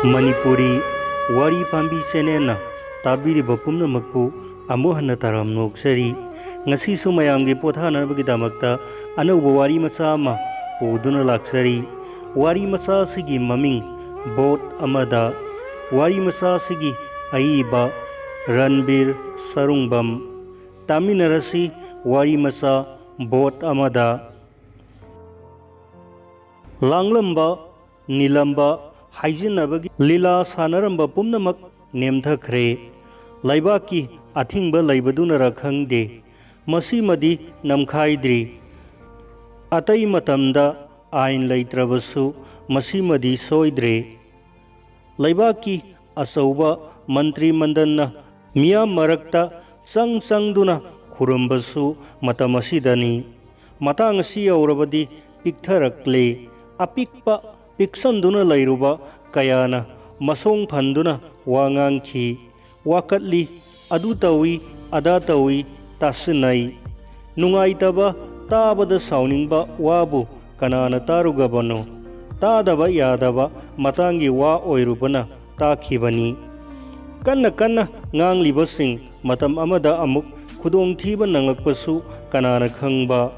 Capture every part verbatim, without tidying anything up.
ꯃꯅꯤꯄꯨꯔꯤ ꯋꯥꯔꯤ ꯄꯥꯝꯕꯤ ꯆꯦꯅꯦꯜꯅ ꯇꯥꯕꯤꯔꯤꯕ ꯄꯨꯝꯅꯃꯛꯄꯨ ꯑꯃꯨꯛ ꯍꯟꯅ ꯇꯔꯥꯝꯅ ꯑꯣꯛꯆꯔꯤ꯫ ꯉꯁꯤꯁꯨ ꯃꯌꯥꯝꯒꯤ ꯄꯣꯊꯥꯅꯕꯒꯤꯗꯃꯛꯇ ꯑꯅꯧꯕ ꯋꯥꯔꯤ ꯃꯆꯥ ꯑꯃ ꯄꯨꯗꯨꯅ ꯂꯥꯛꯆꯔꯤ꯫ ꯋꯥꯔꯤ ꯃꯆꯥ ꯑꯁꯤꯒꯤ ꯃꯃꯤꯡ ꯕꯣꯠ ꯑꯃꯗ꯫ ꯋꯥꯔꯤ ꯃꯆꯥ ꯑꯁꯤꯒꯤ ꯑꯏꯕ ꯔꯟꯕꯤꯔ ꯁꯔꯨꯡꯕꯝ꯫ ꯇꯥꯃꯤꯟꯅꯔꯁꯤ ꯋꯥꯔꯤ ꯃꯆꯥ ꯕꯣꯠ ꯑꯃꯗ꯫ ꯂꯥꯡꯂꯝꯕ, ꯅꯤꯜꯂꯝꯕ, ꯍꯥꯏꯖꯤꯟꯅꯕꯒꯤ ꯂꯤꯂꯥ ꯁꯥꯟꯅꯔꯝꯕ ꯄꯨꯝꯅꯃꯛ ꯅꯦꯝꯊꯈ꯭ꯔꯦ꯫ ꯂꯩꯕꯥꯛꯀꯤ ꯑꯊꯤꯡꯕ ꯂꯩꯕꯗꯨꯅꯔ ꯈꯪꯗꯦ, ꯃꯁꯤꯃꯗꯤ ꯅꯝꯈꯥꯏꯗ꯭ꯔꯤ꯫ ꯑꯇꯩ ꯃꯇꯝꯗ ꯑꯥꯏꯟ ꯂꯩꯇ꯭ꯔꯕꯁꯨ ꯃꯁꯤꯃꯗꯤ ꯁꯣꯏꯗ꯭ꯔꯦ꯫ ꯂꯩꯕꯥꯛꯀꯤ ꯑꯆꯧꯕ ꯃꯟꯇ꯭ꯔꯤ ꯃꯟꯗꯜꯅ ꯃꯤꯌꯥꯝ ꯃꯔꯛꯇ ꯆꯪ ꯆꯪꯗꯨꯅ ꯈꯨꯔꯨꯝꯕꯁꯨ ꯃꯇꯝ ꯑꯁꯤꯗꯅꯤ꯫ ꯃꯇꯥꯡ ꯑꯁꯤ ꯌꯧꯔꯕꯗꯤ ꯄꯤꯛꯊꯔꯛꯂꯦ꯫ ꯑꯄꯤꯛꯄ ꯄꯤꯛꯁꯟꯗꯨꯅ ꯂꯩꯔꯨꯕ ꯀꯌꯥꯅ ꯃꯁꯣꯡ ꯐꯟꯗꯨꯅ ꯋꯥ ꯉꯥꯡꯈꯤ꯫ ꯋꯥꯀꯠꯂꯤ, ꯑꯗꯨ ꯇꯧꯏ, ꯑꯗꯥ ꯇꯧꯏ, ꯇꯥꯁꯤꯟꯅꯩ꯫ ꯅꯨꯡꯉꯥꯏꯇꯕ, ꯇꯥꯕꯗ ꯁꯥꯎꯅꯤꯡꯕ ꯋꯥꯕꯨ ꯀꯅꯥꯅ ꯇꯥꯔꯨꯒꯕꯅꯣ? ꯇꯥꯗꯕ ꯌꯥꯗꯕ ꯃꯇꯥꯡꯒꯤ ꯋꯥ ꯑꯣꯏꯔꯨꯕꯅ ꯇꯥꯈꯤꯕꯅꯤ꯫ ꯀꯟꯅ ꯀꯟꯅ ꯉꯥꯡꯂꯤꯕꯁꯤꯡ ꯃꯇꯝ ꯑꯃꯗ ꯑꯃꯨꯛ ꯈꯨꯗꯣꯡꯊꯤꯕ ꯅꯪꯂꯛꯄꯁꯨ ꯀꯅꯥꯅ ꯈꯪꯕ?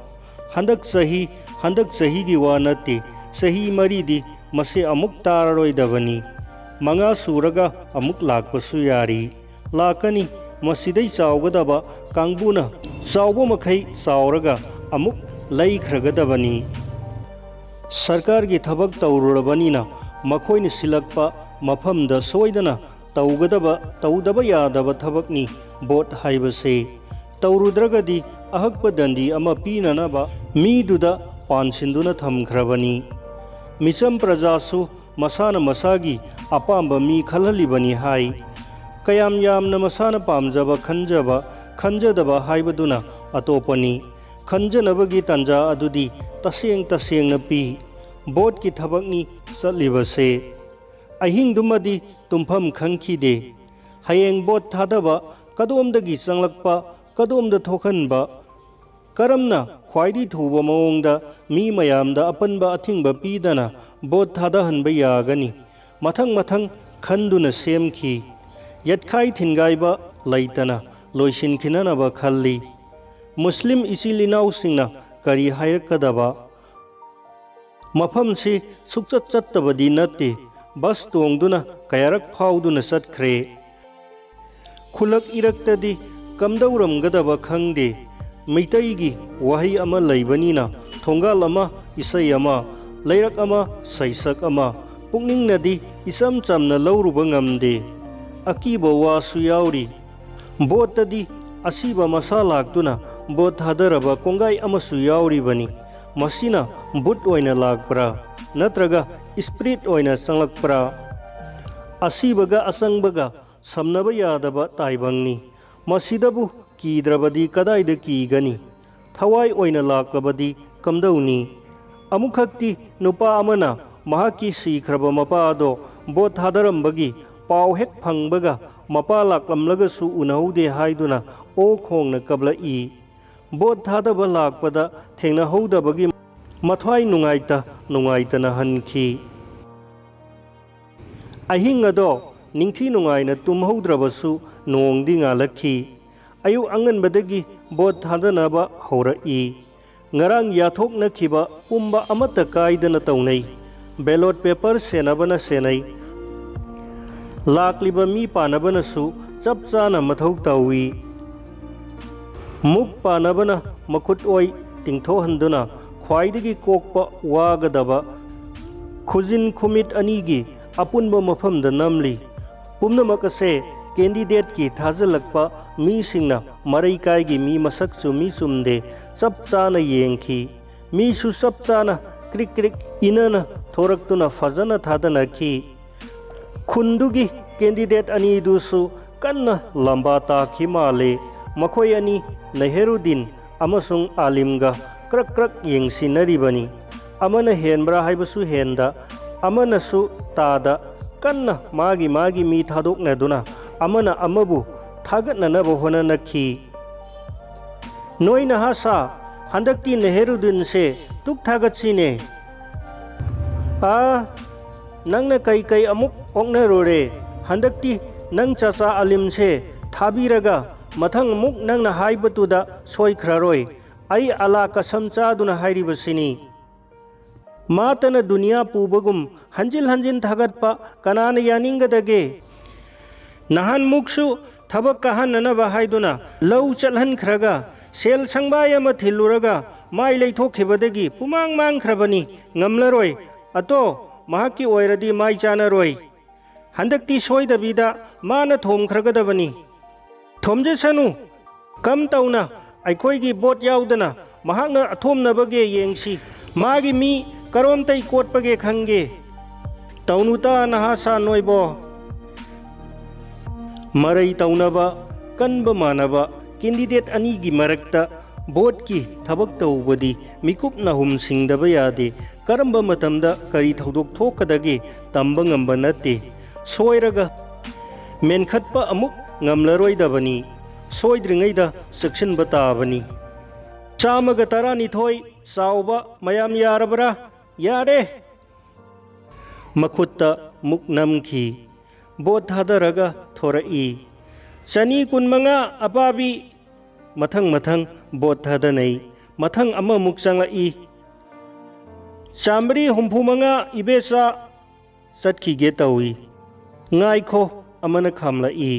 ꯍꯟꯗꯛ ꯆꯍꯤ, ꯍꯟꯗꯛ ꯆꯍꯤꯒꯤ ꯋꯥ ꯅꯠꯇꯦ, ꯆꯍꯤ ꯃꯔꯤꯗꯤ ꯃꯁꯤ ꯑꯃꯨꯛ ꯇꯥꯔꯔꯣꯏꯗꯕꯅꯤ꯫ ꯃꯉꯥ ꯁꯨꯔꯒ ꯑꯃꯨꯛ ꯂꯥꯛꯄꯁꯨ ꯌꯥꯔꯤ꯫ ꯂꯥꯛꯀꯅꯤ꯫ ꯃꯁꯤꯗꯩ ꯆꯥꯎꯒꯗꯕ ꯀꯥꯡꯕꯨꯅ ꯆꯥꯎꯕ ꯃꯈꯩ ꯆꯥꯎꯔꯒ ꯑꯃꯨꯛ ꯂꯩꯈ꯭ꯔꯒꯗꯕꯅꯤ꯫ ꯁꯔꯀꯥꯔꯒꯤ ꯊꯕꯛ ꯇꯧꯔꯨꯔꯕꯅꯤꯅ ꯃꯈꯣꯏꯅ ꯁꯤꯜꯂꯛꯄ ꯃꯐꯝꯗ ꯁꯣꯏꯗꯅ ꯇꯧꯒꯗꯕ, ꯇꯧꯗꯕ ꯌꯥꯗꯕ ꯊꯕꯛꯅꯤ ꯚꯣꯠ ꯍꯥꯏꯕꯁꯦ꯫ ꯇꯧꯔꯨꯗ꯭ꯔꯒꯗꯤ ꯑꯍꯛꯄ ꯗꯟꯗꯤ ꯑꯃ ꯄꯤꯅꯅꯕ ꯃꯤꯗꯨꯗ ꯄꯥꯟꯁꯤꯟꯗꯨꯅ ꯊꯝꯈ꯭ꯔꯕꯅꯤ꯫ ꯃꯤꯆꯝ ꯄ꯭ꯔꯖꯥꯁꯨ ꯃꯁꯥꯅ ꯃꯁꯥꯒꯤ ꯑꯄꯥꯝꯕ ꯃꯤ ꯈꯜꯍꯜꯂꯤꯕꯅꯤ ꯍꯥꯏ꯫ ꯀꯌꯥꯝ ꯌꯥꯝꯅ ꯃꯁꯥꯅ ꯄꯥꯝꯖꯕ ꯈꯟꯖꯕ, ꯈꯟꯖꯗꯕ ꯍꯥꯏꯕꯗꯨꯅ ꯑꯇꯣꯞꯄꯅꯤ꯫ ꯈꯟꯖꯅꯕꯒꯤ ꯇꯥꯟꯖꯥ ꯑꯗꯨꯗꯤ ꯇꯁꯦꯡ ꯇꯁꯦꯡꯅ ꯄꯤ꯫ ꯚꯣꯠꯀꯤ ꯊꯕꯛꯅꯤ ꯆꯠꯂꯤꯕꯁꯦ꯫ ꯑꯍꯤꯡꯗꯨꯃꯗꯤ ꯇꯨꯝꯐꯝ ꯈꯪꯈꯤꯗꯦ꯫ ꯍꯌꯦꯡ ꯚꯣꯠ ꯊꯥꯗꯕ ꯀꯗꯣꯝꯗꯒꯤ ꯆꯪꯂꯛꯄ, ꯀꯗꯣꯝꯗ ꯊꯣꯛꯍꯟꯕ, ꯀꯔꯝꯅ ꯈ꯭ꯋꯥꯏꯗꯒꯤ ꯊꯨꯕ ꯃꯑꯣꯡꯗ ꯃꯤ ꯃꯌꯥꯝꯗ ꯑꯄꯟꯕ ꯑꯊꯤꯡꯕ ꯄꯤꯗꯅ ꯚꯣꯠ ꯊꯥꯗꯍꯟꯕ ꯌꯥꯒꯅꯤ? ꯃꯊꯪ ꯃꯊꯪ ꯈꯟꯗꯨꯅ ꯁꯦꯝꯈꯤ꯫ ꯌꯦꯠꯈꯥꯏ ꯊꯤꯟꯒꯥꯏꯕ ꯂꯩꯇꯅ ꯂꯣꯏꯁꯤꯟꯈꯤꯅꯅꯕ ꯈꯜꯂꯤ꯫ ꯃꯨꯁꯂꯤꯝ ꯏꯆꯤꯜ ꯏꯅꯥꯎꯁꯤꯡꯅ ꯀꯔꯤ ꯍꯥꯏꯔꯛꯀꯗꯕ? ꯃꯐꯝꯁꯤ ꯁꯨꯛꯆꯠ ꯆꯠꯇꯕꯗꯤ ꯅꯠꯇꯦ꯫ ꯕꯁ ꯇꯣꯡꯗꯨꯅ ꯀꯌꯥꯔꯛ ꯐꯥꯎꯗꯨꯅ ꯆꯠꯈ꯭ꯔꯦ꯫ ꯈꯨꯜꯂꯛ ꯏꯔꯛꯇꯗꯤ ꯀꯝꯗꯧꯔꯝꯒꯗꯕ ꯈꯪꯗꯦ꯫ ꯃꯩꯇꯩꯒꯤ ꯋꯥꯍꯩ ꯑꯃ ꯂꯩꯕꯅꯤꯅ, "ꯊꯣꯡꯒꯥꯜ ꯑꯃ ꯏꯁꯩ ꯑꯃ, ꯂꯩꯔꯛ ꯑꯃ ꯁꯩꯁꯛ ꯑꯃ, ꯄꯨꯛꯅꯤꯡꯅꯗꯤ ꯏꯆꯝ ꯆꯝꯅ ꯂꯧꯔꯨꯕ ꯉꯝꯗꯦ"꯫ ꯑꯀꯤꯕ ꯋꯥꯁꯨ ꯌꯥꯎꯔꯤ꯫ ꯚꯣꯠꯇꯗꯤ ꯑꯁꯤꯕ ꯃꯁꯥ ꯂꯥꯛꯇꯨꯅ ꯚꯣꯠ ꯊꯥꯗꯔꯕ ꯀꯣꯡꯒꯥꯏ ꯑꯃꯁꯨ ꯌꯥꯎꯔꯤꯕꯅꯤ꯫ ꯃꯁꯤꯅ ꯚꯨꯠ ꯑꯣꯏꯅ ꯂꯥꯛꯄ꯭ꯔꯥ, ꯅꯠꯇ꯭ꯔꯒ ꯏꯁꯄ꯭ꯔꯤꯠ ꯑꯣꯏꯅ ꯆꯪꯂꯛꯄ꯭ꯔꯥ? ꯑꯁꯤꯕꯒ ꯑꯆꯪꯕꯒ ꯁꯝꯅꯕ ꯌꯥꯗꯕ ꯇꯥꯏꯕꯪꯅꯤ꯫ ꯃꯁꯤꯗꯕꯨ ꯀꯤꯗ꯭ꯔꯕꯗꯤ ꯀꯗꯥꯏꯗ ꯀꯤꯒꯅꯤ? ꯊꯋꯥꯏ ꯑꯣꯏꯅ ꯂꯥꯛꯂꯕꯗꯤ ꯀꯝꯗꯧꯅꯤ? ꯑꯃꯨꯛꯈꯛꯇꯤ ꯅꯨꯄꯥ ꯑꯃꯅ ꯃꯍꯥꯛꯀꯤ ꯁꯤꯈ꯭ꯔꯕ ꯃꯄꯥ ꯑꯗꯣ ꯚꯣꯠ ꯊꯥꯗꯔꯝꯕꯒꯤ ꯄꯥꯎ ꯍꯦꯛ ꯐꯪꯕꯒ, ꯃꯄꯥ ꯂꯥꯛꯂꯝꯂꯒꯁꯨ ꯎꯅꯍꯧꯗꯦ ꯍꯥꯏꯗꯨꯅ ꯑꯣ ꯈꯣꯡꯅ ꯀꯞꯂꯛꯏ꯫ ꯚꯣꯠ ꯊꯥꯗꯕ ꯂꯥꯛꯄꯗ ꯊꯦꯡꯅꯍꯧꯗꯕꯒꯤ ꯃꯊ꯭ꯋꯥꯏ ꯅꯨꯡꯉꯥꯏꯇ ꯅꯨꯡꯉꯥꯏꯇꯅ ꯍꯟꯈꯤ꯫ ꯑꯍꯤꯡ ꯑꯗꯣ ꯅꯤꯡꯊꯤ ꯅꯨꯡꯉꯥꯏꯅ ꯇꯨꯝꯍꯧꯗ꯭ꯔꯕꯁꯨ, ꯅꯣꯡꯗꯤ ꯉꯥꯜꯂꯛꯈꯤ꯫ ꯑꯌꯨꯛ ꯑꯉꯟꯕꯗꯒꯤ ꯚꯣꯠ ꯊꯥꯗꯅꯕ ꯍꯧꯔꯛꯏ꯫ ꯉꯔꯥꯡ ꯌꯥꯊꯣꯛꯅꯈꯤꯕ ꯄꯨꯝꯕ ꯑꯃꯠꯇ ꯀꯥꯏꯗꯅ ꯇꯧꯅꯩ꯫ ꯕꯦꯂꯣꯠ ꯄꯦꯄꯔ ꯁꯦꯟꯅꯕꯅ ꯁꯦꯟꯅꯩ꯫ ꯂꯥꯛꯂꯤꯕ ꯃꯤ ꯄꯥꯅꯕꯅꯁꯨ ꯆꯞ ꯆꯥꯅ ꯃꯊꯧ ꯇꯧꯏ꯫ ꯃꯨꯛ ꯄꯥꯅꯕꯅ ꯃꯈꯨꯠ ꯑꯣꯏ ꯇꯤꯡꯊꯣꯛꯍꯟꯗꯨꯅ ꯈ꯭ꯋꯥꯏꯗꯒꯤ ꯀꯣꯛꯄ ꯋꯥꯒꯗꯕ ꯈꯨꯖꯤꯟ ꯈꯨꯃꯤꯠ ꯑꯅꯤꯒꯤ ꯑꯄꯨꯟꯕ ꯃꯐꯝꯗ ꯅꯝꯂꯤ꯫ ꯄꯨꯝꯅꯃꯛ ꯑꯁꯦ ꯀꯦꯟꯗꯤꯗꯦꯠꯀꯤ ꯊꯥꯖꯤꯜꯂꯛꯄ ꯃꯤꯁꯤꯡꯅ ꯃꯔꯩꯀꯥꯏꯒꯤ ꯃꯤ ꯃꯁꯛꯁꯨ ꯃꯤ ꯆꯨꯝꯗꯦ ꯆꯞ ꯆꯥꯅ ꯌꯦꯡꯈꯤ꯫ ꯃꯤꯁꯨ ꯆꯞ ꯆꯥꯅ ꯀ꯭ꯔꯤꯛ ꯀ꯭ꯔꯤꯛ ꯏꯅꯅ ꯊꯣꯔꯛꯇꯨꯅ ꯐꯖꯅ ꯊꯥꯗꯅꯈꯤ꯫ ꯈꯨꯟꯗꯨꯒꯤ ꯀꯦꯟꯗꯤꯗꯦꯠ ꯑꯅꯤꯗꯨꯁꯨ ꯀꯟꯅ ꯂꯝꯕꯥ ꯇꯥꯈꯤ ꯃꯥꯜꯂꯤ꯫ ꯃꯈꯣꯏ ꯑꯅꯤ ꯅꯦꯍꯦꯔꯨꯗꯤꯟ ꯑꯃꯁꯨꯡ ꯑꯥꯂꯤꯝꯒ ꯀ꯭ꯔꯛ ꯀ꯭ꯔꯛ ꯌꯦꯡꯁꯤꯟꯅꯔꯤꯕꯅꯤ꯫ ꯑꯃꯅ ꯍꯦꯟꯕ꯭ꯔꯥ ꯍꯥꯏꯕꯁꯨ ꯍꯦꯟꯗ, ꯑꯃꯅꯁꯨ ꯇꯥꯗ, ꯀꯟꯅ ꯃꯥꯒꯤ ꯃꯥꯒꯤ ꯃꯤ ꯊꯥꯗꯣꯛꯅꯗꯨꯅ ꯑꯃꯅ ꯑꯃꯕꯨ ꯊꯥꯒꯠꯅꯅꯕ ꯍꯣꯠꯅꯅꯈꯤ꯫ "ꯅꯣꯏ ꯅꯍꯥ ꯁꯥ, ꯍꯟꯗꯛꯇꯤ ꯅꯦꯍꯦꯔꯨꯗꯤꯟꯁꯦ ꯇꯨꯛ ꯊꯥꯒꯠꯁꯤꯅꯦ"꯫ "ꯑꯥ, ꯅꯪꯅ ꯀꯩ ꯀꯩ ꯑꯃꯨꯛ ꯑꯣꯛꯅꯔꯨꯔꯦ? ꯍꯟꯗꯛꯇꯤ ꯅꯪ ꯆꯥꯆꯥ ꯑꯂꯤꯝꯁꯦ ꯊꯥꯕꯤꯔꯒ ꯃꯊꯪ ꯑꯃꯨꯛ ꯅꯪꯅ ꯍꯥꯏꯕꯗꯨꯗ ꯁꯣꯏꯈ꯭ꯔꯔꯣꯏ꯫ ꯑꯩ ꯑꯂꯥ ꯀꯁꯝ ꯆꯥꯗꯨꯅ ꯍꯥꯏꯔꯤꯕꯁꯤꯅꯤ꯫ ꯃꯥꯇꯅ ꯗꯨꯅꯤꯌꯥ ꯄꯨꯕꯒꯨꯝ ꯍꯟꯖꯤꯟ ꯍꯟꯖꯤꯟ ꯊꯥꯒꯠꯄ ꯀꯅꯥꯅ ꯌꯥꯅꯤꯡꯒꯗꯒꯦ? ꯅꯍꯥꯟꯃꯨꯛꯁꯨ ꯊꯕꯛ ꯀꯥꯍꯟꯅꯅꯕ ꯍꯥꯏꯗꯨꯅ ꯂꯧ ꯆꯠꯍꯟꯈ꯭ꯔꯒ ꯁꯦꯜ ꯁꯪꯕꯥꯏ ꯑꯃ ꯊꯤꯜꯂꯨꯔꯒ ꯃꯥꯏ ꯂꯩꯊꯣꯛꯈꯤꯕꯗꯒꯤ ꯄꯨꯃꯥꯡ ꯃꯥꯡꯈ꯭ꯔꯕꯅꯤ꯫ ꯉꯝꯂꯔꯣꯏ꯫ ꯑꯇꯣ, ꯃꯍꯥꯛꯀꯤ ꯑꯣꯏꯔꯗꯤ ꯃꯥꯏ ꯆꯥꯅꯔꯣꯏ꯫ ꯍꯟꯗꯛꯇꯤ ꯁꯣꯏꯗꯕꯤꯗ ꯃꯥꯅ ꯊꯣꯝꯈ꯭ꯔꯒꯗꯕꯅꯤ꯫ ꯊꯣꯝꯖꯁꯅꯨ꯫ ꯀꯝ ꯇꯧꯅ ꯑꯩꯈꯣꯏꯒꯤ ꯚꯣꯠ ꯌꯥꯎꯗꯅ ꯃꯍꯥꯛꯅ ꯑꯊꯣꯝꯅꯕꯒꯦ ꯌꯦꯡꯁꯤ꯫ ꯃꯥꯒꯤ ꯃꯤ ꯀꯔꯣꯝꯇꯩ ꯀꯣꯠꯄꯒꯦ ꯈꯪꯒꯦ꯫ ꯇꯧꯅꯨꯇ ꯅꯍꯥ ꯁꯥ ꯅꯣꯏꯕꯣ꯫ ꯃꯔꯩ ꯇꯧꯅꯕ ꯀꯟꯕ ꯃꯥꯟꯅꯕ candidate ꯑꯅꯤꯒꯤ ꯃꯔꯛꯇ ꯚꯣꯠꯀꯤ ꯊꯕꯛ ꯇꯧꯕꯗꯤ ꯃꯤꯀꯨꯞ ꯅꯥꯍꯨꯝ ꯁꯤꯡꯗꯕ ꯌꯥꯗꯦ꯫ ꯀꯔꯝꯕ ꯃꯇꯝꯗ ꯀꯔꯤ ꯊꯧꯗꯣꯛ ꯊꯣꯛꯀꯗꯒꯦ ꯇꯝꯕ ꯉꯝꯕ ꯅꯠꯇꯦ꯫ ꯁꯣꯏꯔꯒ ꯃꯦꯟꯈꯠꯄ ꯑꯃꯨꯛ ꯉꯝꯂꯔꯣꯏꯗꯕꯅꯤ꯫ ꯁꯣꯏꯗ꯭ꯔꯤꯉꯩꯗ ꯆꯦꯛꯁꯤꯟꯕ ꯇꯥꯕꯅꯤ꯫ ꯆꯥꯝꯃꯒ ꯇꯔꯥꯅꯤꯊꯣꯏ ꯆꯥꯎꯕ ꯃꯌꯥꯝ ꯌꯥꯔꯕ꯭ꯔꯥ? ꯌꯥꯔꯦ꯫ ꯃꯈꯨꯠꯇ ꯃꯨꯛ ꯅꯝꯈꯤ꯫ ꯚꯣꯠ ꯊꯥꯗꯔꯒ ꯊꯣꯔꯛꯏ꯫ ꯆꯅꯤ ꯀꯨꯟꯃꯉꯥ ꯑꯄꯥꯕꯤ꯫ ꯃꯊꯪ ꯃꯊꯪ ꯚꯣꯠ ꯊꯥꯗꯅꯩ꯫ ꯃꯊꯪ ꯑꯃꯃꯨꯛ ꯆꯪꯂꯛꯏ꯫ ꯆꯥꯝꯃꯔꯤ ꯍꯨꯝꯐꯨꯃꯉꯥ ꯏꯕꯦꯆꯥ꯫ ꯆꯠꯈꯤꯒꯦ ꯇꯧꯏ꯫ ꯉꯥꯏꯈꯣ, ꯑꯃꯅ ꯈꯥꯝꯂꯛꯏ꯫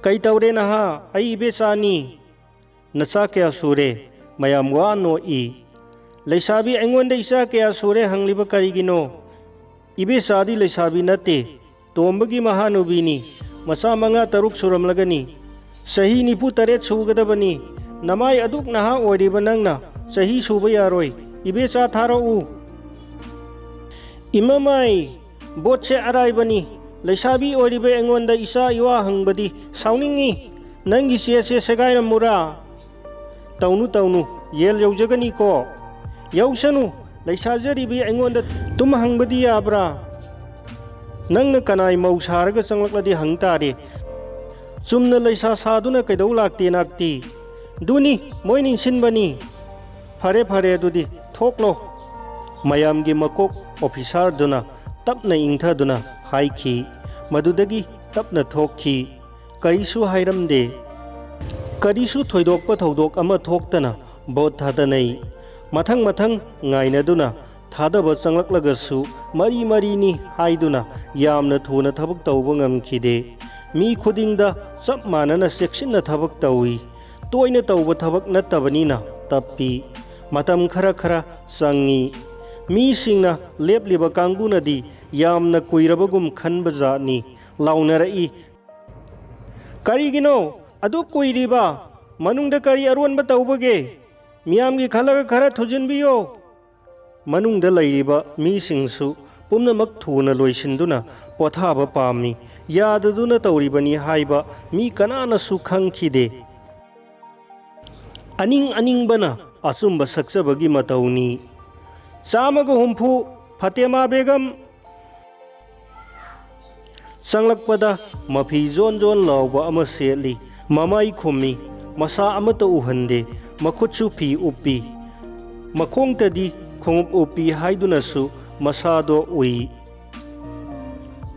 ꯀꯩ ꯇꯧꯔꯦ ꯅꯍꯥ? ꯑꯩ ꯏꯕꯦꯆꯥꯅꯤ꯫ ꯅꯆꯥ ꯀꯌꯥ ꯁꯨꯔꯦ? ꯃꯌꯥꯝ ꯋꯥ ꯅꯣꯛꯏ꯫ ꯂꯩꯁꯥꯕꯤ ꯑꯩꯉꯣꯟꯗ ꯏꯆꯥ ꯀꯌꯥ ꯁꯨꯔꯦ ꯍꯪꯂꯤꯕ ꯀꯔꯤꯒꯤꯅꯣ? ꯏꯕꯦꯆꯥꯗꯤ ꯂꯩꯁꯥꯕꯤ ꯅꯠꯇꯦ, ꯇꯣꯝꯕꯒꯤ ꯃꯍꯥꯅꯨꯕꯤꯅꯤ꯫ ꯃꯆꯥ ꯃꯉꯥ ꯇꯔꯨꯛ ꯁꯨꯔꯝꯂꯒꯅꯤ꯫ ꯆꯍꯤ ꯅꯤꯐꯨ ꯇꯔꯦꯠ ꯁꯨꯒꯗꯕꯅꯤ꯫ ꯅꯃꯥꯏ ꯑꯗꯨꯛ ꯅꯍꯥ ꯑꯣꯏꯔꯤꯕ ꯅꯪꯅ ꯆꯍꯤ ꯁꯨꯕ ꯌꯥꯔꯣꯏ꯫ ꯏꯕꯦꯆꯥ ꯊꯥꯔꯛꯎ꯫ ꯏꯃꯃꯥꯏ! ꯚꯣꯠꯁꯦ ꯑꯔꯥꯏꯕꯅꯤ꯫ ꯂꯩꯁꯥꯕꯤ ꯑꯣꯏꯔꯤꯕ ꯑꯩꯉꯣꯟꯗ ꯏꯆꯥ ꯏꯋꯥ ꯍꯪꯕꯗꯤ ꯁꯥꯎꯅꯤꯡꯉꯤ꯫ ꯅꯪꯒꯤ ꯆꯦꯁꯦ ꯁꯦꯒꯥꯏꯔꯝꯃꯨꯔꯥ? ꯇꯧꯅꯨ, ꯇꯧꯅꯨ, ꯌꯦꯜ ꯌꯧꯖꯒꯅꯤꯀꯣ꯫ ꯌꯧꯁꯅꯨ, ꯂꯩꯁꯥꯖꯔꯤꯕꯤ ꯑꯩꯉꯣꯟꯗ ꯇꯨꯝ ꯍꯪꯕꯗꯤ ꯌꯥꯕ꯭ꯔꯥ? ꯅꯪꯅ ꯀꯅꯥꯏ ꯃꯧ ꯁꯥꯔꯒ ꯆꯪꯂꯛꯂꯗꯤ ꯍꯪ ꯇꯥꯔꯦ꯫ ꯆꯨꯝꯅ ꯂꯩꯁꯥ ꯁꯥꯗꯨꯅ ꯀꯩꯗꯧ ꯂꯥꯛꯇꯦ ꯅꯥꯛꯇꯤ? ꯗꯨꯅꯤ, ꯃꯣꯏ ꯅꯤꯡꯁꯤꯡꯕꯅꯤ꯫ ꯐꯔꯦ, ꯐꯔꯦ, ꯑꯗꯨꯗꯤ ꯊꯣꯛꯂꯣ꯫ ꯃꯌꯥꯝꯒꯤ ꯃꯀꯣꯛ ꯑꯣꯐꯤꯁꯥꯔꯗꯨꯅ ꯇꯞꯅ ꯏꯪꯊꯗꯨꯅ ꯍꯥꯏꯈꯤ꯫ ꯃꯗꯨꯗꯒꯤ ꯇꯞꯅ ꯊꯣꯛꯈꯤ꯫ ꯀꯔꯤꯁꯨ ꯍꯥꯏꯔꯝꯗꯦ꯫ ꯀꯔꯤꯁꯨ ꯊꯣꯏꯗꯣꯛꯄ ꯊꯧꯗꯣꯛ ꯑꯃ ꯊꯣꯛꯇꯅ ꯚꯣꯠ ꯊꯥꯗꯅꯩ꯫ ꯃꯊꯪ ꯃꯊꯪ ꯉꯥꯏꯅꯗꯨꯅ ꯊꯥꯗꯕ ꯆꯪꯂꯛꯂꯒꯁꯨ ꯃꯔꯤ ꯃꯔꯤꯅꯤ ꯍꯥꯏꯗꯨꯅ ꯌꯥꯝꯅ ꯊꯨꯅ ꯊꯕꯛ ꯇꯧꯕ ꯉꯝꯈꯤꯗꯦ꯫ ꯃꯤ ꯈꯨꯗꯤꯡꯗ ꯆꯞ ꯃꯥꯟꯅꯅ ꯆꯦꯛꯁꯤꯟꯅ ꯊꯕꯛ ꯇꯧꯏ꯫ ꯇꯣꯏꯅ ꯇꯧꯕ ꯊꯕꯛ ꯅꯠꯇꯕꯅꯤꯅ ꯇꯞꯄꯤ꯫ ꯃꯇꯝ ꯈꯔ ꯈꯔ ꯆꯪꯏ꯫ ꯃꯤꯁꯤꯡꯅ ꯂꯦꯞꯂꯤꯕ ꯀꯥꯡꯕꯨꯅꯗꯤ ꯌꯥꯝꯅ ꯀꯨꯏꯔꯕꯒꯨꯝ ꯈꯟꯕ ꯖꯥꯠꯅꯤ꯫ ꯂꯥꯎꯅꯔꯛꯏ, "ꯀꯔꯤꯒꯤꯅꯣ ꯑꯗꯨꯛ ꯀꯨꯏꯔꯤꯕ? ꯃꯅꯨꯡꯗ ꯀꯔꯤ ꯑꯔꯣꯟꯕ ꯇꯧꯕꯒꯦ? ꯃꯤꯌꯥꯝꯒꯤ ꯈꯜꯂꯒ ꯈꯔ ꯊꯨꯖꯤꯟꯕꯤꯌꯣ!" ꯃꯅꯨꯡꯗ ꯂꯩꯔꯤꯕ ꯃꯤꯁꯤꯡꯁꯨ ꯄꯨꯝꯅꯃꯛ ꯊꯨꯅ ꯂꯣꯏꯁꯤꯟꯗꯨꯅ ꯄꯣꯊꯥꯕ ꯄꯥꯝꯃꯤ꯫ ꯌꯥꯗꯗꯨꯅ ꯇꯧꯔꯤꯕꯅꯤ ꯍꯥꯏꯕ ꯃꯤ ꯀꯅꯥꯅꯁꯨ ꯈꯪꯈꯤꯗꯦ꯫ ꯑꯅꯤꯡ ꯑꯅꯤꯡꯕꯅ ꯑꯆꯨꯝꯕ ꯁꯛꯆꯕꯒꯤ ꯃꯇꯧꯅꯤ꯫ ꯆꯥꯝꯃꯒ ꯍꯨꯝꯐꯨ, ꯐꯥꯇꯦꯃꯥ ꯕꯦꯒꯝ꯫ ꯆꯪꯂꯛꯄꯗ ꯃꯐꯤ ꯖꯣꯟ ꯖꯣꯟ ꯂꯥꯎꯕ ꯑꯃ ꯁꯦꯠꯂꯤ꯫ ꯃꯃꯥꯏ ꯈꯨꯝꯃꯤ꯫ ꯃꯁꯥ ꯑꯃꯠꯇ ꯎꯍꯟꯗꯦ꯫ ꯃꯈꯨꯠꯁꯨ ꯐꯤ ꯎꯞꯄꯤ꯫ ꯃꯈꯣꯡꯇꯗꯤ ꯈꯣꯡꯎꯞ ꯎꯞꯄꯤ ꯍꯥꯏꯗꯨꯅꯁꯨ ꯃꯁꯥꯗꯣ ꯎꯏ꯫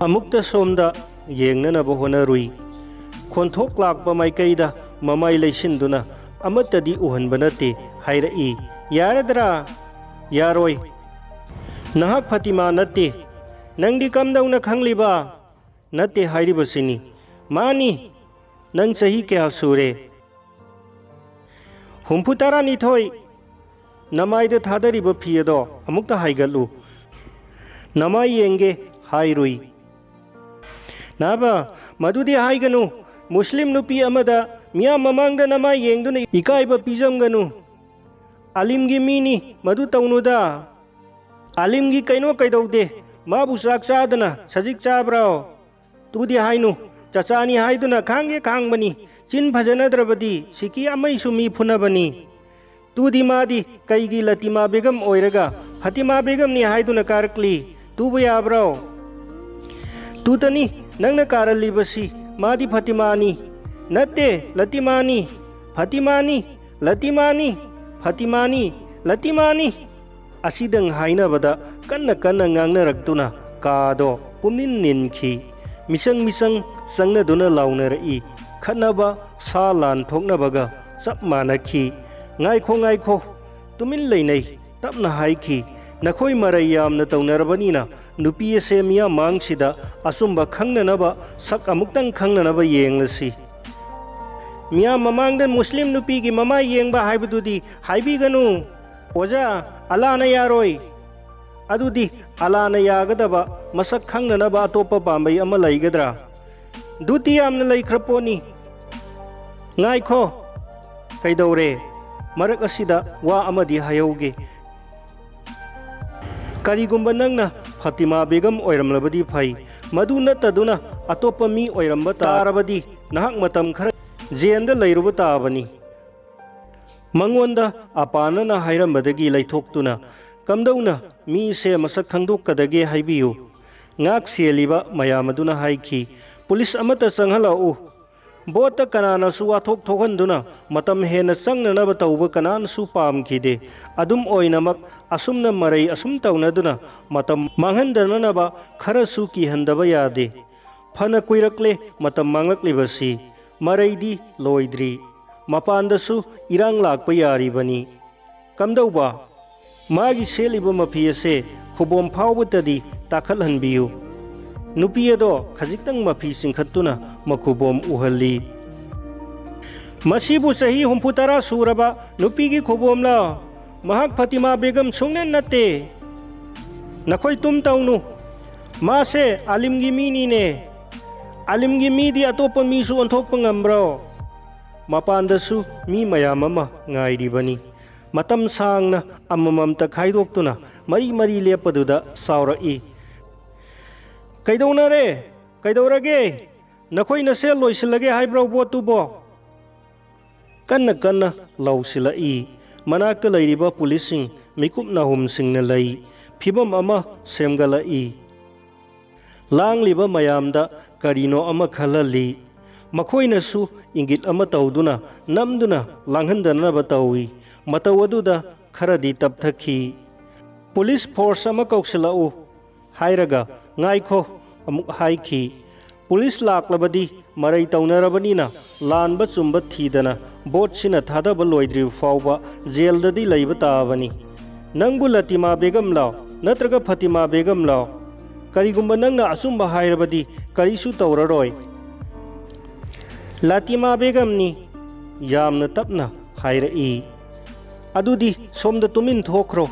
ꯑꯃꯨꯛꯇ ꯁꯣꯝꯗ ꯌꯦꯡꯅꯅꯕ ꯍꯣꯠꯅꯔꯨꯏ꯫ ꯈꯣꯟꯊꯣꯛ ꯂꯥꯛꯄ ꯃꯥꯏꯀꯩꯗ ꯃꯃꯥꯏ ꯂꯩꯁꯤꯟꯗꯨꯅ, "ꯑꯃꯠꯇꯗꯤ ꯎꯍꯟꯕ ꯅꯠꯇꯦ" ꯍꯥꯏꯔꯛꯏ꯫ "ꯌꯥꯔꯗ꯭ꯔꯥ?" "ꯌꯥꯔꯣꯏ꯫ ꯅꯍꯥꯛ ꯐꯥꯇꯤꯃꯥ ꯅꯠꯇꯦ꯫ ꯅꯪꯗꯤ ꯀꯝꯗꯧꯅ ꯈꯪꯂꯤꯕ?" "ꯅꯠꯇꯦ ꯍꯥꯏꯔꯤꯕꯁꯤꯅꯤ꯫" "ꯃꯥꯅꯤ꯫ ꯅꯪ ꯆꯍꯤ ꯀꯌꯥ ꯁꯨꯔꯦ?" "ꯍꯨꯝꯐꯨ ꯇꯔꯥꯅꯤꯊꯣꯏ꯫ ꯅꯃꯥꯏꯗ ꯊꯥꯗꯔꯤꯕ ꯐꯤ ꯑꯗꯣ ꯑꯃꯨꯛꯇ ꯍꯥꯏꯒꯠꯂꯨ꯫ ꯅꯃꯥꯏ ꯌꯦꯡꯒꯦ ꯍꯥꯏꯔꯨꯏ꯫" "ꯅꯥꯕ, ꯃꯗꯨꯗꯤ ꯍꯥꯏꯒꯅꯨ꯫ ꯃꯨꯁꯂꯤꯝ ꯅꯨꯄꯤ ꯑꯃꯗ ꯃꯤꯌꯥꯝ ꯃꯃꯥꯡꯗ ꯅꯃꯥꯏ ꯌꯦꯡꯗꯨꯅ ꯏꯀꯥꯏꯕ ꯄꯤꯖꯝꯒꯅꯨ꯫ ꯑꯥꯂꯤꯝꯒꯤ ꯃꯤꯅꯤ, ꯃꯗꯨ ꯇꯧꯅꯨꯗ꯫ ꯑꯥꯂꯤꯝꯒꯤ ꯀꯩꯅꯣ ꯀꯩꯗꯧꯗꯦ, ꯃꯥꯕꯨ ꯆꯥꯛ ꯆꯥꯗꯅ ꯁꯖꯤꯛ ꯆꯥꯕ꯭ꯔꯣ?" "ꯇꯨꯗꯤ ꯍꯥꯏꯅꯨ, ꯆꯆꯥꯅꯤ ꯍꯥꯏꯗꯨꯅ ꯈꯥꯡꯒꯦ ꯈꯥꯡꯕꯅꯤ꯫ ꯆꯤꯟ ꯐꯖꯅꯗ꯭ꯔꯕꯗꯤ ꯁꯤꯀꯤ ꯑꯃꯩꯁꯨ ꯃꯤ ꯐꯨꯅꯕꯅꯤ꯫ ꯇꯨꯗꯤ ꯃꯥꯗꯤ ꯀꯩꯒꯤ ꯂꯇꯤꯃꯥ ꯕꯦꯒꯝ ꯑꯣꯏꯔꯒ ꯐꯇꯤꯃꯥ ꯕꯦꯒꯝꯅꯤ ꯍꯥꯏꯗꯨꯅ ꯀꯥꯔꯛꯂꯤ? ꯇꯨꯕ ꯌꯥꯕ꯭ꯔꯣ?" "ꯇꯨꯇꯅꯤ ꯅꯪꯅ ꯀꯥꯔꯜꯂꯤꯕꯁꯤ, ꯃꯥꯗꯤ ꯐꯇꯤꯃꯥꯅꯤ꯫ ꯅꯠꯇꯦ, ꯂꯇꯤꯃꯥꯅꯤ꯫ ꯐꯇꯤꯃꯥꯅꯤ, ꯂꯇꯤꯃꯥꯅꯤ, ꯐꯇꯤꯃꯥꯅꯤ, ꯂꯇꯤꯃꯥꯅꯤ꯫" ꯑꯁꯤꯗꯪ ꯍꯥꯏꯅꯕꯗ ꯀꯟꯅ ꯀꯟꯅ ꯉꯥꯡꯅꯔꯛꯇꯨꯅ ꯀꯥꯗꯣ ꯄꯨꯝꯅꯤꯟ ꯅꯤꯟꯈꯤ꯫ ꯃꯤꯆꯪ ꯃꯤꯆꯪ ꯆꯪꯅꯗꯨꯅ ꯂꯥꯎꯅꯔꯛꯏ꯫ ꯈꯠꯅꯕ, ꯁꯥ ꯂꯥꯟ ꯊꯣꯛꯅꯕꯒ ꯆꯞ ꯃꯥꯟꯅꯈꯤ꯫ "ꯉꯥꯏꯈꯣ, ꯉꯥꯏꯈꯣ!" ꯇꯨꯃꯤꯟ ꯂꯩꯅꯩ꯫ ꯇꯞꯅ ꯍꯥꯏꯈꯤ, "ꯅꯈꯣꯏ ꯃꯔꯩ ꯌꯥꯝꯅ ꯇꯧꯅꯔꯕꯅꯤꯅ ꯅꯨꯄꯤ ꯑꯁꯦ ꯃꯤꯌꯥꯝ ꯃꯥꯡꯁꯤꯗ ꯑꯆꯨꯝꯕ ꯈꯪꯅꯅꯕ, ꯁꯛ ꯑꯃꯨꯛꯇꯪ ꯈꯪꯅꯅꯕ ꯌꯦꯡꯂꯁꯤ꯫ ꯃꯤꯌꯥꯝ ꯃꯃꯥꯡꯗ ꯃꯨꯁꯂꯤꯝ ꯅꯨꯄꯤꯒꯤ ꯃꯃꯥꯏ ꯌꯦꯡꯕ ꯍꯥꯏꯕꯗꯨꯗꯤ ꯍꯥꯏꯕꯤꯒꯅꯨ꯫ ꯑꯣꯖꯥ, ꯑꯂꯥꯅ ꯌꯥꯔꯣꯏ꯫ ꯑꯗꯨꯗꯤ ꯑꯂꯥꯅ ꯌꯥꯒꯗꯕ, ꯃꯁꯛ ꯈꯪꯅꯅꯕ ꯑꯇꯣꯞꯄ ꯄꯥꯝꯕꯩ ꯑꯃ ꯂꯩꯒꯗ꯭ꯔꯥ? ꯗꯨꯇꯤ ꯌꯥꯝꯅ ꯂꯩꯈ꯭ꯔ ꯄꯣꯠꯅꯤ꯫" "ꯉꯥꯏꯈꯣ!" "ꯀꯩꯗꯧꯔꯦ?" "ꯃꯔꯛ ꯑꯁꯤꯗ ꯋꯥ ꯑꯃꯗꯤ ꯍꯥꯏꯍꯧꯒꯦ꯫ ꯀꯔꯤꯒꯨꯝꯕ ꯅꯪꯅ ꯐꯥꯇꯤꯃꯥ ꯕꯦꯒꯝ ꯑꯣꯏꯔꯝꯂꯕꯗꯤ ꯐꯩ꯫ ꯃꯗꯨ ꯅꯠꯇꯗꯨꯅ ꯑꯇꯣꯞꯄ ꯃꯤ ꯑꯣꯏꯔꯝꯕ ꯇꯥꯔꯕꯗꯤ ꯅꯍꯥꯛ ꯃꯇꯝ ꯈꯔ ꯖꯦꯜꯗ ꯂꯩꯔꯨꯕ ꯇꯥꯕꯅꯤ꯫" ꯃꯉꯣꯟꯗ ꯑꯄꯥꯅꯅ ꯍꯥꯏꯔꯝꯕꯗꯒꯤ ꯂꯩꯊꯣꯛꯇꯨꯅ, "ꯀꯝꯗꯧꯅ ꯃꯤꯁꯦ ꯃꯁꯛ ꯈꯪꯗꯣꯛꯀꯗꯒꯦ ꯍꯥꯏꯕꯤꯌꯨ꯫" ꯉꯥꯛ ꯁꯦꯜꯂꯤꯕ ꯃꯌꯥꯝ ꯑꯗꯨꯅ ꯍꯥꯏꯈꯤ, "ꯄꯨꯂꯤꯁ ꯑꯃꯠꯇ ꯆꯪꯍꯜꯂꯛꯎ꯫" ꯕꯣꯠꯇ ꯀꯅꯥꯅꯁꯨ ꯋꯥꯊꯣꯛ ꯊꯣꯛꯍꯟꯗꯨꯅ ꯃꯇꯝ ꯍꯦꯟꯅ ꯆꯪꯅꯅꯕ ꯇꯧꯕ ꯀꯅꯥꯅꯁꯨ ꯄꯥꯝꯈꯤꯗꯦ꯫ ꯑꯗꯨꯝ ꯑꯣꯏꯅꯃꯛ, ꯑꯁꯨꯝꯅ ꯃꯔꯩ ꯑꯁꯨꯝ ꯇꯧꯅꯗꯨꯅ ꯃꯇꯝ ꯃꯥꯡꯍꯟꯗꯅꯅꯕ ꯈꯔꯁꯨ ꯀꯤꯍꯟꯗꯕ ꯌꯥꯗꯦ꯫ ꯐꯅ ꯀꯨꯏꯔꯛꯂꯦ ꯃꯇꯝ ꯃꯥꯡꯂꯛꯂꯤꯕꯁꯤ꯫ ꯃꯔꯩꯗꯤ ꯂꯣꯏꯗ꯭ꯔꯤ꯫ ꯃꯄꯥꯟꯗꯁꯨ ꯏꯔꯥꯡ ꯂꯥꯛꯄ ꯌꯥꯔꯤꯕꯅꯤ꯫ ꯀꯝꯗꯧꯕ? ꯃꯥꯒꯤ ꯁꯦꯠꯂꯤꯕ ꯃꯐꯤ ꯑꯁꯦ ꯈꯨꯕꯣꯝ ꯐꯥꯎꯕꯇꯗꯤ ꯇꯥꯈꯠꯍꯟꯕꯤꯌꯨ꯫ ꯅꯨꯄꯤ ꯑꯗꯣ ꯈꯖꯤꯛꯇꯪ ꯃꯐꯤ ꯆꯤꯡꯈꯠꯇꯨꯅ ꯃꯈꯨꯕꯣꯝ ꯎꯍꯜꯂꯤ꯫ "ꯃꯁꯤꯕꯨ ꯆꯍꯤ ꯍꯨꯝꯐꯨ ꯇꯔꯥ ꯁꯨꯔꯕ ꯅꯨꯄꯤꯒꯤ ꯈꯨꯕꯣꯝꯂꯣ? ꯃꯍꯥꯛ ꯐꯥꯇꯤꯃꯥ ꯕꯦꯒꯝ ꯁꯨꯡꯅ ꯅꯠꯇꯦ꯫ ꯅꯈꯣꯏ ꯇꯨꯝ ꯇꯧꯅꯨ꯫ ꯃꯥꯁꯦ ꯑꯥꯂꯤꯝꯒꯤ ꯃꯤꯅꯤꯅꯦ꯫ ꯑꯥꯂꯤꯝꯒꯤ ꯃꯤꯗꯤ ꯑꯇꯣꯞꯄ ꯃꯤꯁꯨ ꯑꯣꯟꯊꯣꯛꯄ ꯉꯝꯕ꯭ꯔꯣ?" ꯃꯄꯥꯟꯗꯁꯨ ꯃꯤ ꯃꯌꯥꯝ ꯑꯃ ꯉꯥꯏꯔꯤꯕꯅꯤ꯫ ꯃꯇꯝ ꯁꯥꯡꯅ ꯑꯃꯃꯝꯇ ꯈꯥꯏꯗꯣꯛꯇꯨꯅ ꯃꯔꯤ ꯃꯔꯤ ꯂꯦꯞꯄꯗꯨꯗ ꯁꯥꯎꯔꯛꯏ, "ꯀꯩꯗꯧꯅꯔꯦ? ꯀꯩꯗꯧꯔꯒꯦ? ꯅꯈꯣꯏ ꯅꯁꯦꯜ ꯂꯣꯏꯁꯤꯜꯂꯒꯦ ꯍꯥꯏꯕ꯭ꯔꯣ ꯕꯣꯠꯇꯨꯕꯣ?" ꯀꯟꯅ ꯀꯟꯅ ꯂꯥꯎꯁꯤꯜꯂꯛꯏ꯫ ꯃꯅꯥꯛꯇ ꯂꯩꯔꯤꯕ ꯄꯨꯂꯤꯁꯁꯤꯡ ꯃꯤꯀꯨꯞ ꯅꯥꯍꯨꯝꯁꯤꯡꯅ ꯂꯩ꯫ ꯐꯤꯕꯝ ꯑꯃ ꯁꯦꯝꯒꯠꯂꯛꯏ꯫ ꯂꯥꯡꯂꯤꯕ ꯃꯌꯥꯝꯗ ꯀꯔꯤꯅꯣ ꯑꯃ ꯈꯜꯍꯜꯂꯤ꯫ ꯃꯈꯣꯏꯅꯁꯨ ꯏꯪꯒꯤꯠ ꯑꯃ ꯇꯧꯗꯨꯅ ꯅꯝꯗꯨꯅ ꯂꯥꯡꯍꯟꯗꯅꯕ ꯇꯧꯏ꯫ ꯃꯇꯧ ꯑꯗꯨꯗ ꯈꯔꯗꯤ ꯇꯞꯊꯈꯤ꯫ "ꯄꯨꯂꯤꯁ ꯐꯣꯔꯁ ꯑꯃ ꯀꯧꯁꯤꯜꯂꯛꯎ" ꯍꯥꯏꯔꯒ, "ꯉꯥꯏꯈꯣ," ꯑꯃꯨꯛ ꯍꯥꯏꯈꯤ꯫ "ꯄꯨꯂꯤꯁ ꯂꯥꯛꯂꯕꯗꯤ ꯃꯔꯩ ꯇꯧꯅꯔꯕꯅꯤꯅ ꯂꯥꯟꯕ ꯆꯨꯝꯕ ꯊꯤꯗꯅ ꯚꯣꯠꯁꯤꯅ ꯊꯥꯗꯕ ꯂꯣꯏꯗ꯭ꯔꯤꯕ ꯐꯥꯎꯕ ꯖꯦꯜꯗꯗꯤ ꯂꯩꯕ ꯇꯥꯕꯅꯤ꯫ ꯅꯪꯕꯨ ꯂꯇꯤꯃꯥ ꯕꯦꯒꯝ ꯂꯥꯎ, ꯅꯠꯇ꯭ꯔꯒ ꯐꯇꯤꯃꯥ ꯕꯦꯒꯝ ꯂꯥꯎ? ꯀꯔꯤꯒꯨꯝꯕ ꯅꯪꯅ ꯑꯆꯨꯝꯕ ꯍꯥꯏꯔꯕꯗꯤ ꯀꯔꯤꯁꯨ ꯇꯧꯔꯔꯣꯏ꯫" "ꯂꯇꯤꯃꯥ ꯕꯦꯒꯝꯅꯤ," ꯌꯥꯝꯅ ꯇꯞꯅ ꯍꯥꯏꯔꯛꯏ꯫ "ꯑꯗꯨꯗꯤ ꯁꯣꯝꯗ ꯇꯨꯃꯤꯟ ꯊꯣꯛꯈ꯭ꯔꯣ꯫"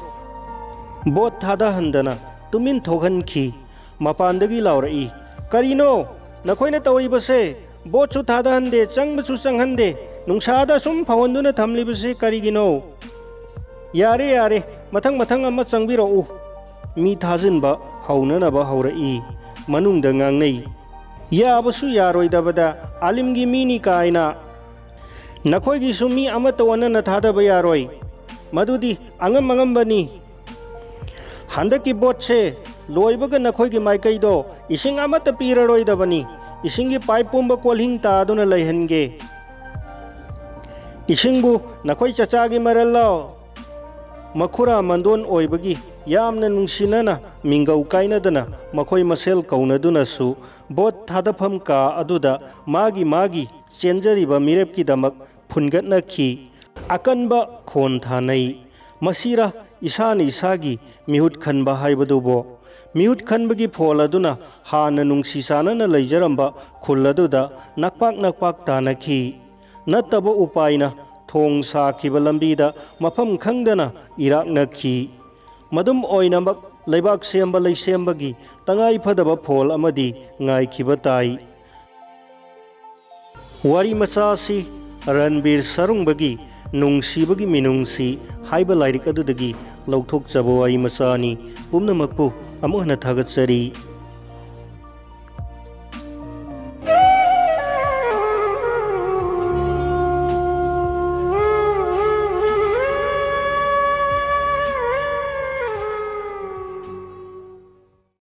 ꯚꯣꯠ ꯊꯥꯗꯍꯟꯗꯅ ꯇꯨꯃꯤꯟ ꯊꯣꯛꯍꯟꯈꯤ꯫ ꯃꯄꯥꯟꯗꯒꯤ ꯂꯥꯎꯔꯛꯏ, "ꯀꯔꯤꯅꯣ ꯅꯈꯣꯏꯅ ꯇꯧꯔꯤꯕꯁꯦ? ꯚꯣꯠꯁꯨ ꯊꯥꯗꯍꯟꯗꯦ, ꯆꯪꯕꯁꯨ ꯆꯪꯍꯟꯗꯦ, ꯅꯨꯡꯁꯥꯗ ꯁꯨꯝ ꯐꯧꯍꯟꯗꯨꯅ ꯊꯝꯂꯤꯕꯁꯤ ꯀꯔꯤꯒꯤꯅꯣ? ꯌꯥꯔꯦ, ꯌꯥꯔꯦ, ꯃꯊꯪ ꯃꯊꯪ ꯑꯃ ꯆꯪꯕꯤꯔꯛꯎ꯫" ꯃꯤ ꯊꯥꯖꯤꯟꯕ ꯍꯧꯅꯅꯕ ꯍꯧꯔꯛꯏ꯫ ꯃꯅꯨꯡꯗ ꯉꯥꯡꯅꯩ, "ꯌꯥꯕꯁꯨ ꯌꯥꯔꯣꯏꯗꯕꯗ ꯑꯥꯂꯤꯝꯒꯤ ꯃꯤꯅꯤ ꯀꯥꯏꯅ꯫ ꯅꯈꯣꯏꯒꯤꯁꯨ ꯃꯤ ꯑꯃꯠꯇ ꯑꯣꯟꯅꯅ ꯊꯥꯗꯕ ꯌꯥꯔꯣꯏ꯫ ꯃꯗꯨꯗꯤ ꯑꯉꯝ ꯑꯉꯝꯕꯅꯤ꯫ ꯍꯟꯗꯛꯀꯤ ꯚꯣꯠꯁꯦ ꯂꯣꯏꯕꯒ ꯅꯈꯣꯏꯒꯤ ꯃꯥꯏꯀꯩꯗꯣ ꯏꯁꯤꯡ ꯑꯃꯠꯇ ꯄꯤꯔꯔꯣꯏꯗꯕꯅꯤ꯫ ꯏꯁꯤꯡꯒꯤ ꯄꯥꯏꯞ ꯄꯨꯝꯕ ꯀꯣꯜꯍꯤꯡ ꯇꯥꯗꯨꯅ ꯂꯩꯍꯟꯒꯦ꯫" "ꯏꯁꯤꯡꯕꯨ ꯅꯈꯣꯏ ꯆꯆꯥꯒꯤ ꯃꯔꯜꯂꯣ?" ꯃꯈꯨꯔꯥ ꯃꯟꯗꯣꯟ ꯑꯣꯏꯕꯒꯤ ꯌꯥꯝꯅ ꯅꯨꯡꯁꯤꯅꯅ ꯃꯤꯡꯒꯧ ꯀꯥꯏꯅꯗꯅ ꯃꯈꯣꯏ ꯃꯁꯦꯜ ꯀꯧꯅꯗꯨꯅꯁꯨ ꯚꯣꯠ ꯊꯥꯗꯐꯝ ꯀꯥ ꯑꯗꯨꯗ ꯃꯥꯒꯤ ꯃꯥꯒꯤ ꯆꯦꯟꯖꯔꯤꯕ ꯃꯤꯔꯦꯞꯀꯤꯗꯃꯛ ꯐꯨꯟꯒꯠꯅꯈꯤ꯫ ꯑꯀꯟꯕ ꯈꯣꯟ ꯊꯥꯅꯩ꯫ ꯃꯁꯤꯔ ꯏꯁꯥꯅ ꯏꯁꯥꯒꯤ ꯃꯤꯍꯨꯠ ꯈꯟꯕ ꯍꯥꯏꯕꯗꯨꯕꯣ? ꯃꯤꯍꯨꯠ ꯈꯟꯕꯒꯤ ꯐꯣꯜ ꯑꯗꯨꯅ ꯍꯥꯟꯅ ꯅꯨꯡꯁꯤ ꯆꯥꯟꯅꯅ ꯂꯩꯖꯔꯝꯕ ꯈꯨꯜ ꯑꯗꯨꯗ ꯅꯛꯄꯥꯛ ꯅꯛꯄꯥꯛ ꯇꯥꯅꯈꯤ꯫ ꯅꯠꯇꯕ ꯎꯄꯥꯏꯅ ꯊꯣꯡ ꯁꯥꯈꯤꯕ ꯂꯝꯕꯤꯗ ꯃꯐꯝ ꯈꯪꯗꯅ ꯏꯔꯥꯛꯅꯈꯤ꯫ ꯃꯗꯨꯝ ꯑꯣꯏꯅꯃꯛ, ꯂꯩꯕꯥꯛ ꯁꯦꯝꯕ ꯂꯩꯁꯦꯝꯕꯒꯤ ꯇꯉꯥꯏ ꯐꯗꯕ ꯐꯣꯜ ꯑꯃꯗꯤ ꯉꯥꯏꯈꯤꯕ ꯇꯥꯏ꯫ ꯋꯥꯔꯤ ꯃꯆꯥ ꯑꯁꯤ ꯔꯟꯕꯤꯔ ꯁꯔꯨꯡꯕꯒꯤ ꯅꯨꯡꯁꯤꯕꯒꯤ ꯃꯤꯅꯨꯡꯁꯤ ꯍꯥꯏꯕ ꯂꯥꯏꯔꯤꯛ ꯑꯗꯨꯗꯒꯤ ꯂꯧꯊꯣꯛꯆꯕ ꯋꯥꯔꯤ ꯃꯆꯥꯅꯤ꯫ ꯄꯨꯝꯅꯃꯛꯄꯨ ꯑꯃꯨꯛ ꯍꯟꯅ ꯊꯥꯒꯠꯆꯔꯤ꯫